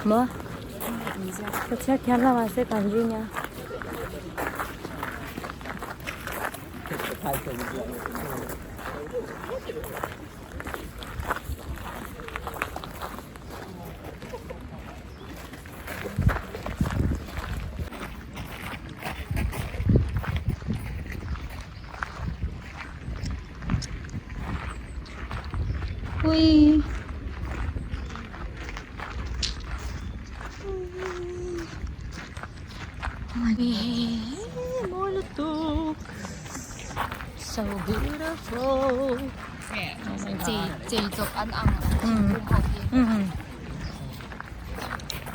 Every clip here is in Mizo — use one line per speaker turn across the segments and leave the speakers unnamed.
Maw? Ka chhiar thiam lo mahse kan ring a. Ui. Mawi lutuk. So beautiful.
Chei chei chawp an ang thingkung ho hi.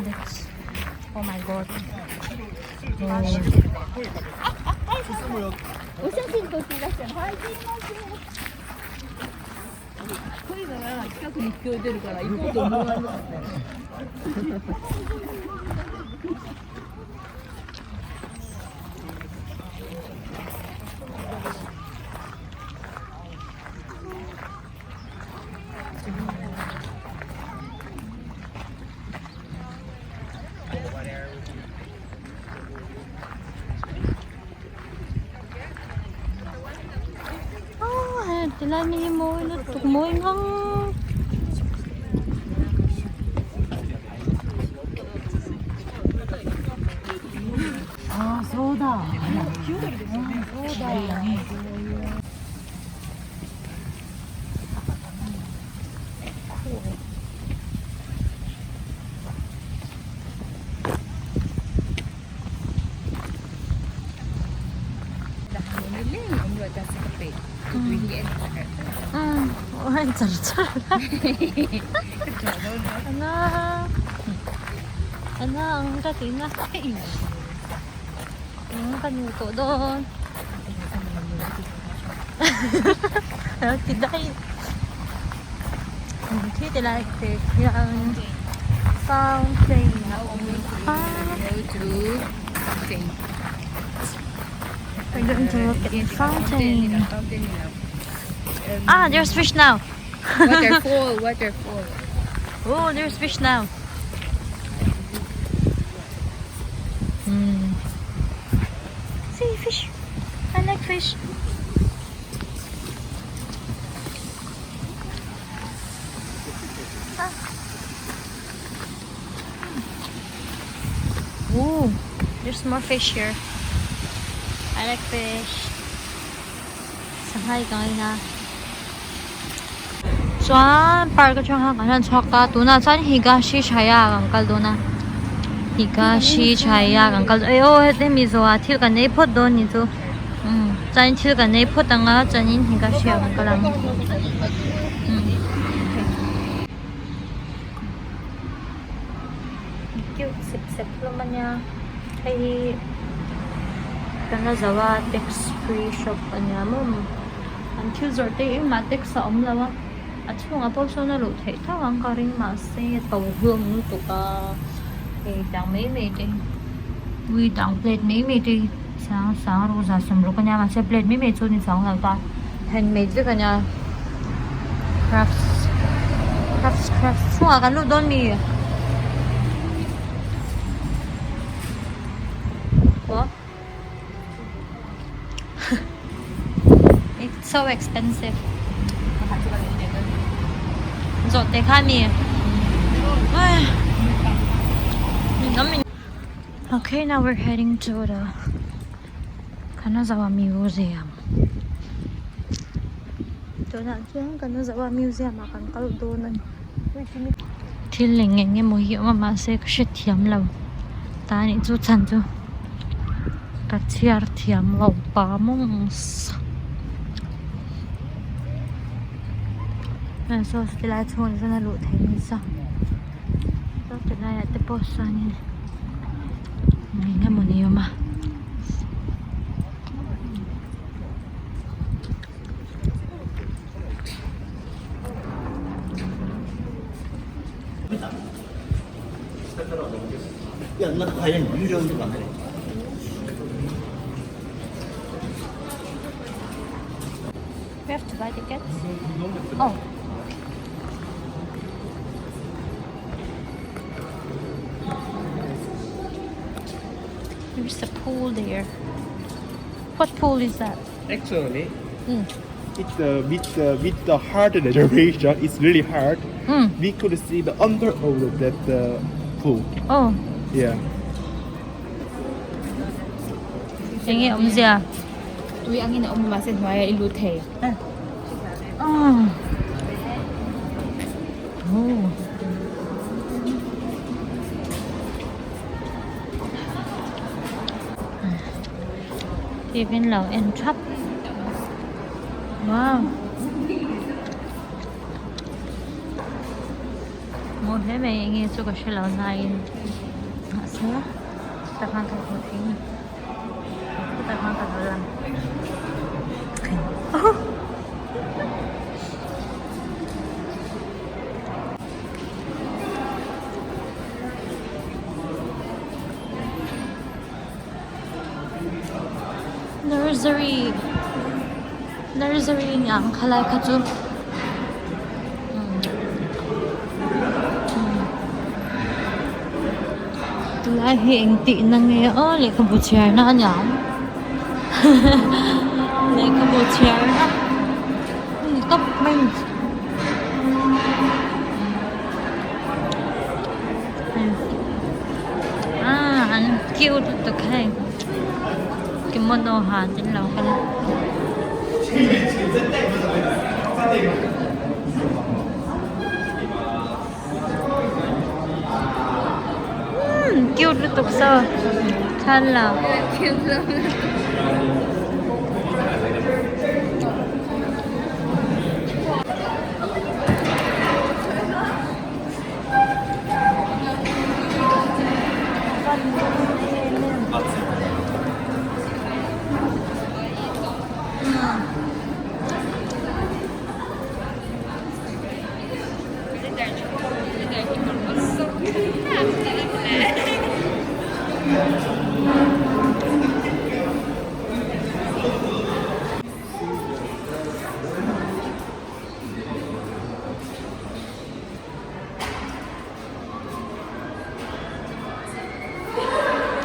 That's oh my god. Tilai mi hi mawi lutuk mawi ngang. Umm char char ana ana ang ka tihna ka nu tawh dawn. Ti daih khi ti lai te khian fountain a awm a we're going to look at the fountain ah there's fish now
waterfall waterfall
oh there's fish now hmm See fish. I like fish. Ah. Ooh, there's more fish here. I like fish. Sangha ka ngaina. Chuan park atang khan kan han chhuak a tunah chuan Higashi Chaya kan kal dawn a Higashi Chaya kan kal dawn aw hemi zawhah thil kan ei phawt dawn ni chu umm chuan thil kan ei phawt ang a chuanin Higashi ah kan kal ang umm cute sep sep hlawm a nia hei hi Kanazawa tax free shop a nia maw. An thil zawrh te engmah tax a awm lo a, a chhungah pawh sawn a luh theih tho ang ka ring mahse to hlawm lutuk a hei dang mai mai te ui dang plate mai mai te sang sang rawng za sawmruk a nia mahse plate mai mai chu a ni chuang lo ta handmade vek a nia crafts crafts crafts chhungah kan lut dawn mi maw. It's so expensive. Zawh te kha mi. Okay, now we're heading to the Kanazawa Museum. Tunah chuan Kanazawa Museum ah kan kal dawn a ni. Thil eng eng emaw hi a awm a mahse ka hrethiam lo ta anih chu chhan chu ka chhiar thiam lo pa mawng saw tilai chhungah chuan a luh theih nasa saw tilaiah te pawh sawnin eng emaw ni a awm a. We have to buy tickets. Oh. There's a pool there. What pool is that?
Actually, it's with the with the hard reservation. It's really hard. We could see the under of the, that pool.
Oh,
Yeah.
enge awmzia?
Tui angin a awm a mahse hnuaiah i lut thei.
Oh. Oh. Tivin lo en thap. Wow. Mawi hle mai enge chu ka hrelo nain mahse takhan ka hmu thei a ni. Chutah khan ka lo lang. Nursery nursery ni ang khalai kha chu Tunlai hi eng tihna nge aw lehkhabu chhiarna a niang lehkhabu chhiarna a ni tawp mai a ni. Ah an cute lutuk hei kimono ha te an lo kal a. Umm cute lutuk saw thlan lo.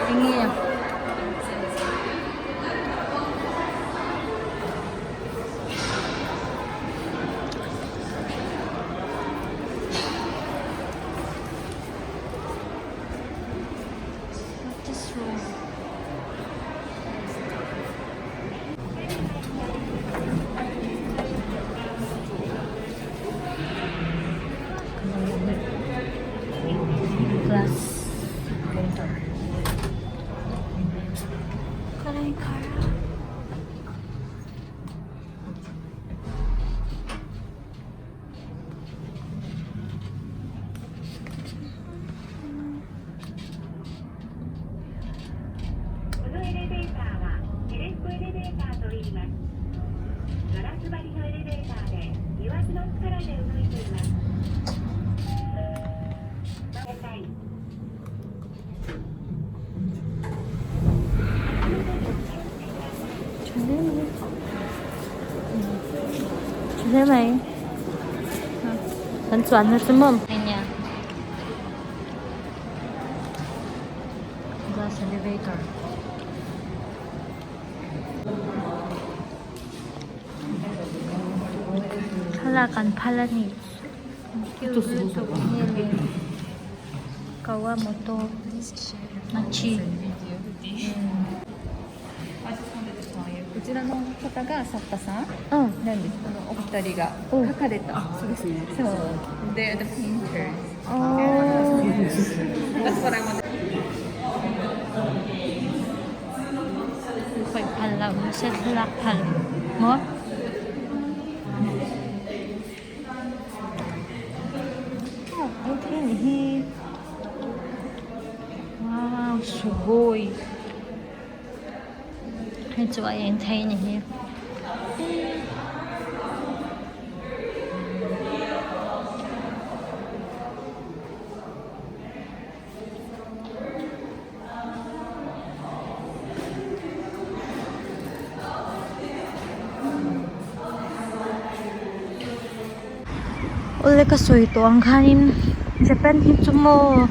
Enge. What this room? Glass printer. Kalai car. Tha hle mai kan chuan na chu maw nia glass elevator thlalak an phal a nih chu cute lutuk nge le kawamoto machi.
こちらの方が作家さんなんです。このお二人が描かれた。そうですね。そう。They're the painters. That's what I want.
Khawih phal lo mahse thlalak phal maw? Aw engthei anih hi wow sugoi hei chu a eng thei anih hi. Awle ka sawi tawh ang khanin Japan hi chu maw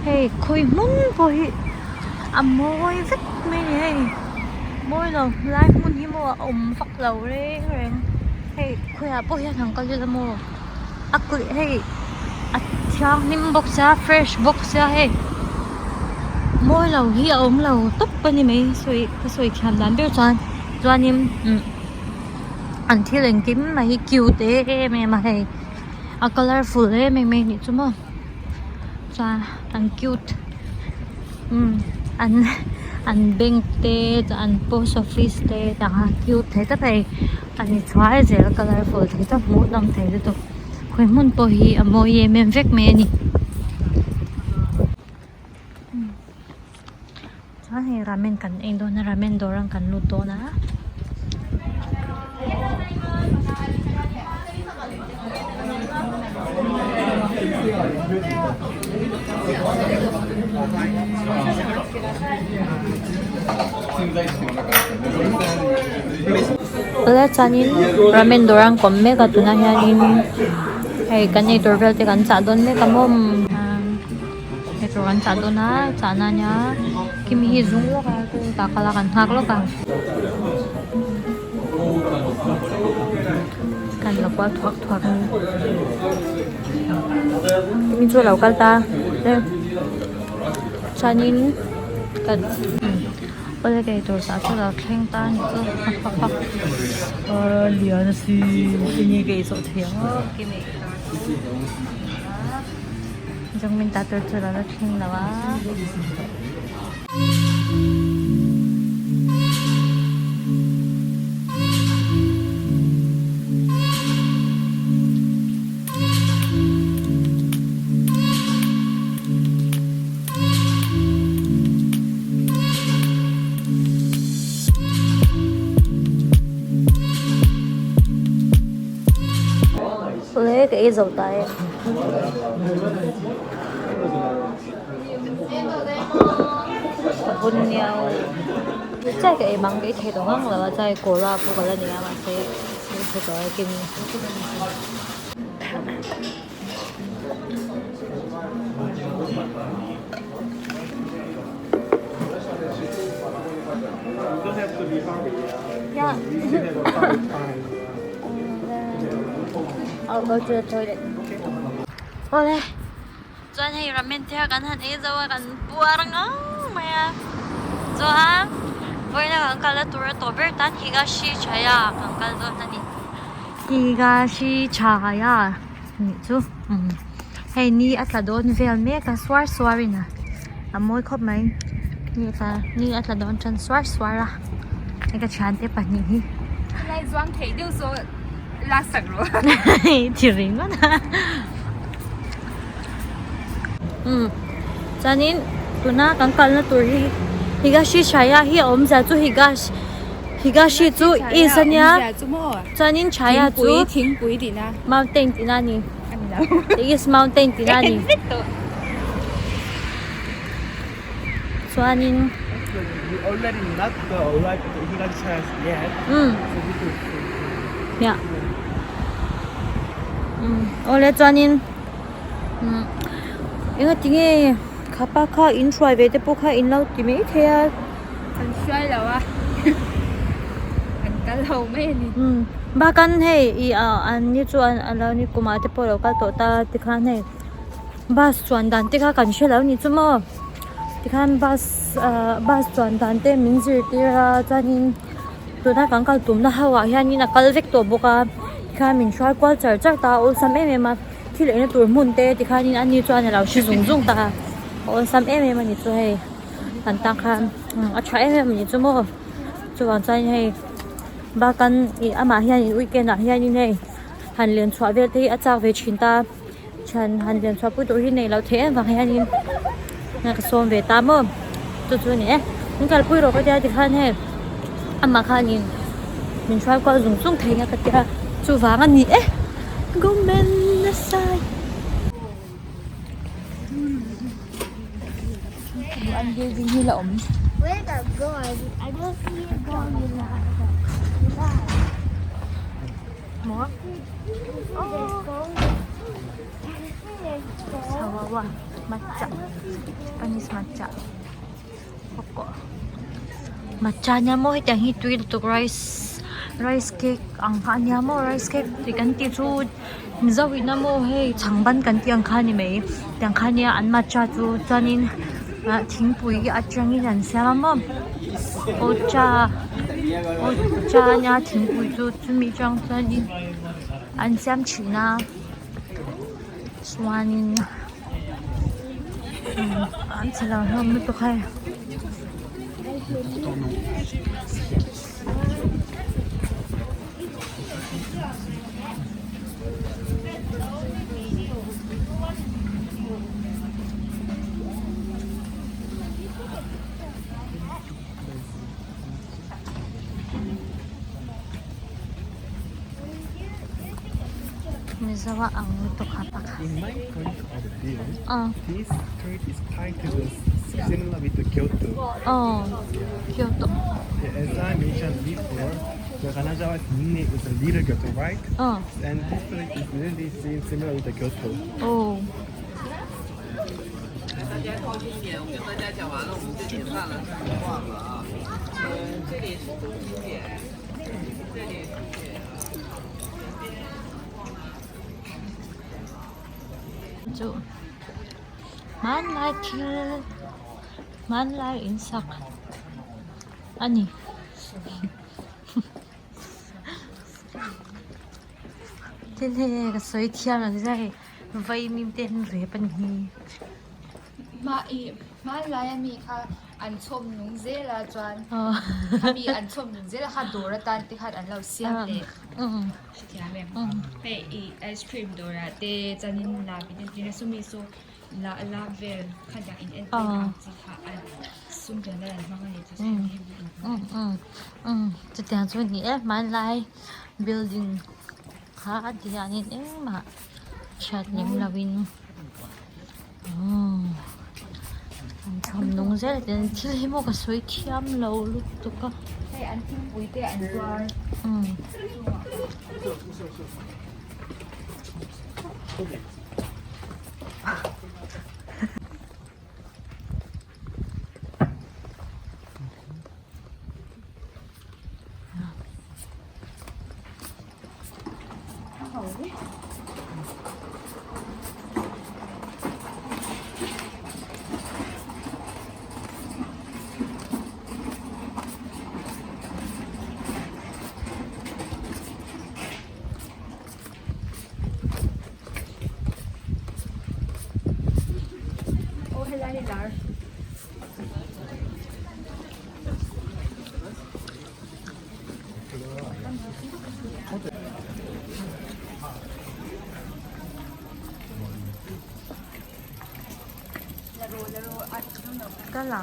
hei khawi hmun pawh hi. A mawi vek mai a ni hei mawi lo lai hmun hi maw a awm vak lo reng reng hei khawiah pawh hian han kal ila maw a kulh hei a thianghlim bawk sia fresh bawk sia hei mawi lo hi a awm lo tawp a ni mai sawi ka sawi thiam dan ber chuan chuanin umm an thil engkim mai hi cute em em a hei a colourful em em mai a nih chu maw chuan an cute umm an an bank te chuan an post office te tiang a cute thei tak hei a ni chhuai zel colourful thei tak hmuhnawm thei lutuk khawi hmun pawh hi a mawi em em vek mai a ni. Chuan hei ramen kan ei dawn a ramen dawr ang kan lut dawn a. Awle chuanin ramen dawr an kawm mek a tunah hianin hei kan eitur vel te kan chah dawn mek a maw. Eitur kan chah dawn a chahna a nia kimi hi zung lawk a tah kal a kan nghak lawk a kan la kual thuak thuak a ni kimi chu a lo kal ta chuanin kan awle ka eitur chah chu a lo thleng ta a ni chu lian a si enge ka ei zawh thei ang aw kimi eitur chu. Jungmin ta tur chu lo la thleng lo a. Awle ka ei zo ta e. Ka bun niau chai ka ei mang ka ei thei tawh ngang lo a chai cola pawh ka la nei a mahse ka ei thei tawh a kim. Yeah. I'll go to the toilet. Awle. Chuan hei ramen te kha kan han ei zo a kan puar ngang mai a. Chuan vawiina kan kal a tur a tawh ber tan Higashi Chaya kan kal dawn a ni. Higashi Chaya nih chu hei ni a tla dawn vel mek a suar suar in a a mawi khawp mai ni a tla ni a tla dawn tan suar suar a hei ka thiante pahnih hi.
Helai zuang theih deuh saw la sak rawh.
Thi ringawt a. Umm chuanin tuna kan kalna tur hi Higashi Chaya hi a awmzia chu Higashi Higashi chu east a nia chuanin Chaya chu
thingpui tihna
mountain tihna a ni east mountain tihna a ni chuanin umm yeah umm awle chuanin. Umm enga tinge khapa kha in hruai ve te pawh kha in lo ti mai thei a.
Kan hruai lo a kan kal ho mai a ni.
Umm bakan hei ih ah an ni chu an lo ni kumah te pawh a lo kal tawh ta tikhan hei bus chuan dan te kha kan hre lo ni chu maw tikhan bus ah bus chuan dan te min zirtir a chuanin tuna kan kal tumna ho ah hianin a kal vek tawh bawk a tikhan min hruai kual char char ta a awlsam em em a. Thil eina tur hmun te tikhanin ani chuan a lo hre zung zung ta a awlsam em em a ni chu hei kan tan khan a tha em em a ni chu maw chuvang chuan hei bakan ih amah hianin weekend ah hianin hei han len chhuah vel te hi a chak ve thin ta thian han len chhuah pui tur hi neih loh theih em vang hianin ka sawm ve ta maw chu chu a ni e min kalpui rawh ka tia tikhan hei amah khanin min hruai kual zung zung thei nga ka tia chuvang a ni e. Gomen nasai.
An building hi la awm.
Maw? Sawawa matcha. Japanese matcha. Matcha nia maw hetiang hi tui lutuk rice rice cake ang kha ania maw rice cake tih kan tih chu mizo in a maw hei chhangban kan tih ang kha a ni mai tiang kha ania an matcha chu chuanin ah thingpui atangin an siam a maw ocha ocha ania thingpui chu chumi atang chuanin an siam thin a. Chuanin an chhe lo hlawm lutuk hei. Mizo a ang lutuk ha pakhat.
In my point of view,
Ah.
this street is quite similar with the Kyoto.
Oh, Kyoto.
Yeah, as I mentioned before, the Kanazawa's nickname is a little Kyoto, right?
Oh,
And this street is really seems similar with the Kyoto.
oh.
大家靠近一点，我跟大家讲完了，我们就解散了，忘了啊。嗯，这里是中心点，这里是
Chu hmanlai thil hmanlai in sak a ni. Thil hei ka sawi thiam ang zai vaimim te an rep a ni hi.
Hmanlai ami kha an chhawm nung zel a chuan khami an chhawm nung zel a kha dawr atan te khan an lo siam leh hrethiam em hei ih ice cream dawr ah te chuanin lap in entir a sawmi saw la la vel kha dang in entir ang chi kha an sum pian nan an hmang a ni chu
chutiang chu a ni e hmanlai building kha a ti hianin engmah hriat lem lovin. Aww an chhawm nung zel a tin thil hi maw ka sawi thiam lo lutuk a.
Hei an thingpui te an zuar.
Umm.
Aw helai hi lar.
Ka la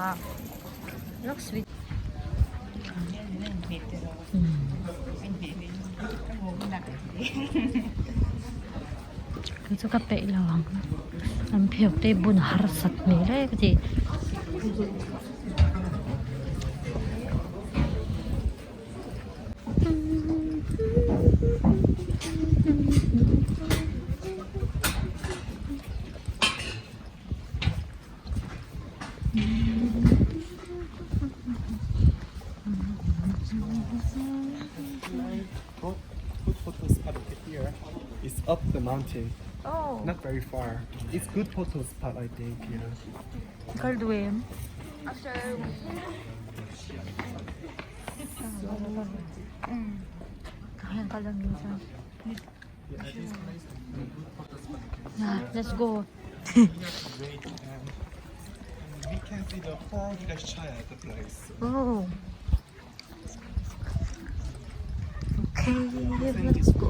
lawk sweet. Chu chu ka peih lo ang an pheuh te bun harsat hmel e ka ti.
Good photo spot over here is up the mountain.
Oh.
Not very far. It's good photo spot, I think. Yeah.
Kal duh em? Kaya kal ang minsan. Ah, let's go.
Wait, and we can see the whole Higashaya at the place.
Oh. Okay, let's go.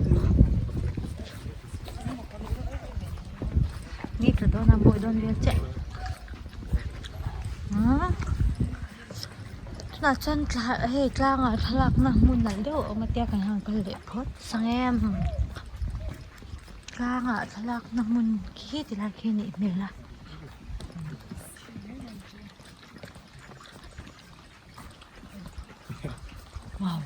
Ni tla dawn a mawi dawn vel chiah. Ah. Tunah chuan thla hei tlangah thlalakna hmun nalh deuh a awm a tia kan han kal leh phawt sang em. Tlangah thlalakna hmun khi ti lai khi a nih hmel a. Wow.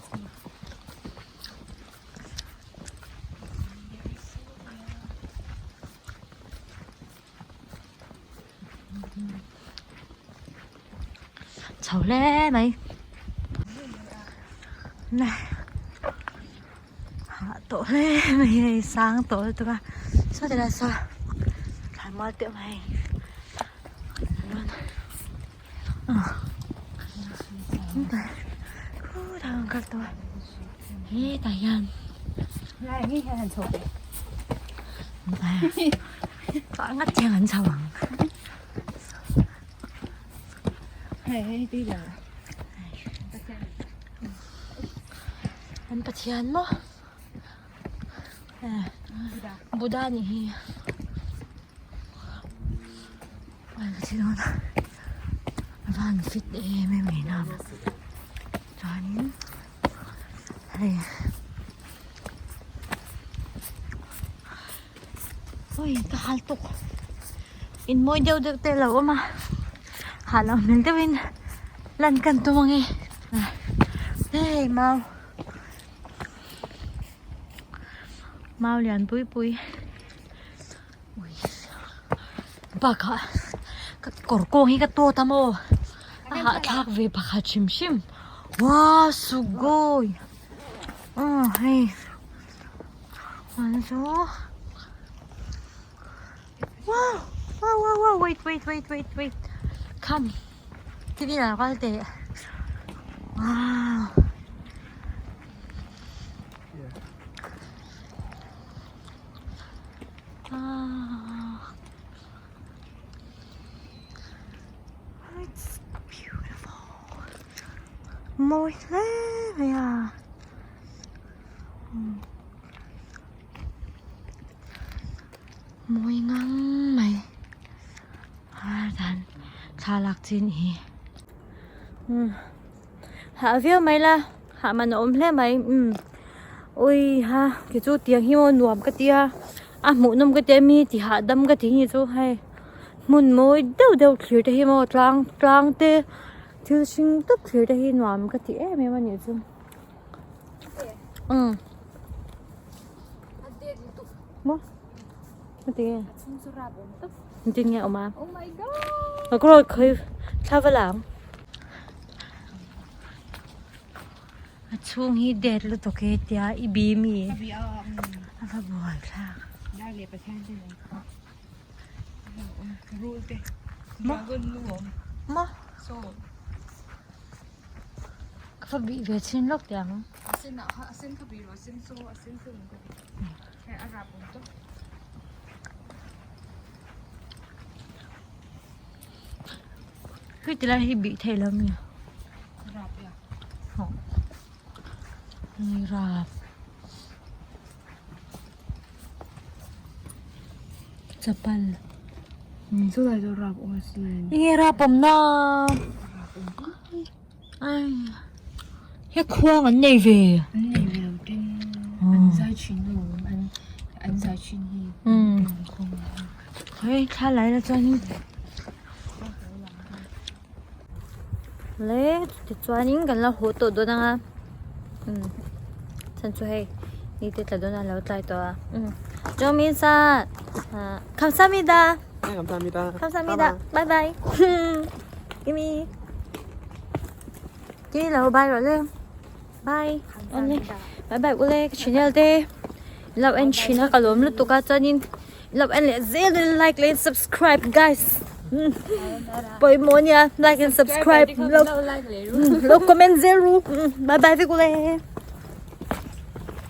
Chho hle mai. Hah tawh hle mai hei sang tawh lutuk a saw ti lai saw thlanmual te awm a hei khutah an kal tawh a hetah hian tah ngat hian an chho ang. An pathian maw Buddha nih hi a van fit em em mai na chuanin hei ui ka hal tawk in mawi deuh deuh te a lo awm a hah loh hmel deuhin lan kan tum ange hei mau mau lian pui pui ui bakah ka kawr kawng hi ka tawt a maw a hahthlak ve pakhat hrim hrim wow sugoi aw hei. Wow wow wow wow wait wait wait wait wait come TV là kal teh wow ah it's beautiful mawi hle mai a. Mawi ngang mai a dan thlalak chi a nih hi umm hah viau mai la hah man a awm hle mai umm ui ha kei chu tiang hi maw nuam ka tia a hmuh nawm ka tia mi ti hahdam ka ti hi chu hei hmun mawi deuh deuh thlir te hi maw tlang tlang te thil hring tak thlir te hi nuam ka ti em em a nih chu. Umm maw heti nge engtin nge a awm a ka kawr khawi thla va la ang a chhung hi det lutuk e tia i bi mi a va buai thlak maw maw. Ka va bih ve chhin lawk teh ang. Hei ti lai hi bih theih lo mi? Ni rap. Chapal. Enge rap awm na? Ai he khuang an nei ve.
An nei ve lo tin an zai thin lo an an zai thin hi.
Hei thla lai la chuanin le tichuanin kan la haw tawh dawn ang a chhan chu hei ni te tla dawn a lo tlai tawh a Jongmin-san Kamsahamnida Kamsahamnida bye bye Kimi Kimi lo bye rawh le bye bye bye ule ka channel te lo en thin a ka lawm lutuk a chuanin Lo en leh zel in like leh subscribe guys pawimawh ania like and subscribe lo lo comment zel ru bye bye vek ule.